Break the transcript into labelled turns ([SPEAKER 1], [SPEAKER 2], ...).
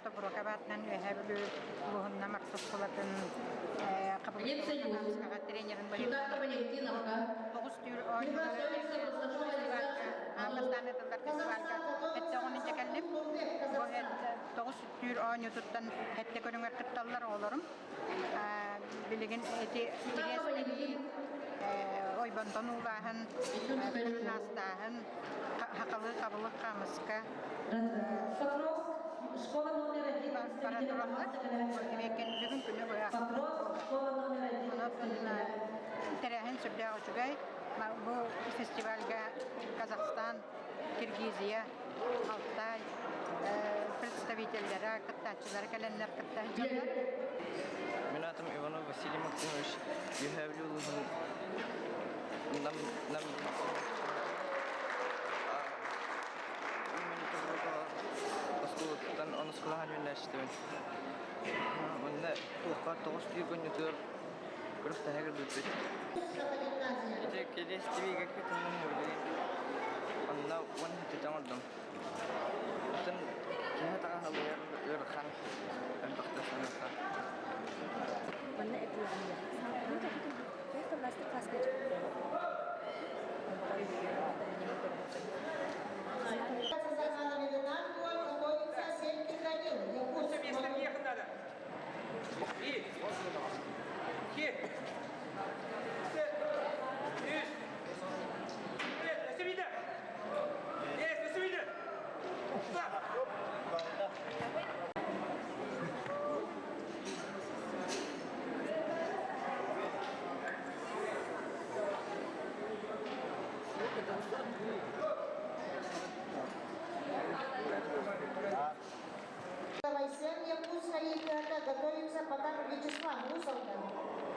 [SPEAKER 1] Тобуруокап аатынан Үөһээ Бүлүү улууһун Нам орто оскуолатын
[SPEAKER 2] Лепсоюз.
[SPEAKER 1] тренерин
[SPEAKER 2] Чугатка Валентиновка.
[SPEAKER 1] Тоҕус түүр оонньуулары фестивальга аан бастаан ыытыллар фестивальга сэттэ оҕону кэллим. Бу тоҕус түүр оонньуутуттан сэттэ көрүҥэр кытталлар оҕолорум. Билигин ити
[SPEAKER 2] Чугатка Валентин.
[SPEAKER 1] ойбонтон уулааһын, настааһын, хахалы хабылык хаамыска
[SPEAKER 2] Покровск, школа номер один.
[SPEAKER 1] бара тураллар. Бүгүн күнү быһа.
[SPEAKER 2] Покровск, школа номер один.
[SPEAKER 1] Тэрээһин сүрдээх үчүгэй. Бу фестивальга Казахстан, Киргизия, Алтай представителлэрэ, кыттааччылара кэлэннэр кытта сылдьаллар.
[SPEAKER 3] Мин аатым Иванов Василий Максимович, Үөһээ Бүлүү улууһун Нам Нам оскуолаттан онус кылааһын үөрэнээччитибин. Манна туохха 9 түүр күннүтүгэр күрэхтэһэ кэлбиппит. Ити кэлиэс тибиигэ кытынным билигин онно уон сэттэтэ оҥордум. Оттон киһи таҥаһалыгар ыарахан элбэхтэ саныахха.
[SPEAKER 4] Манна этилгиэ. Мастер-класска
[SPEAKER 5] Вайсен Якутская готовится Потапов Вячеслав Русалка.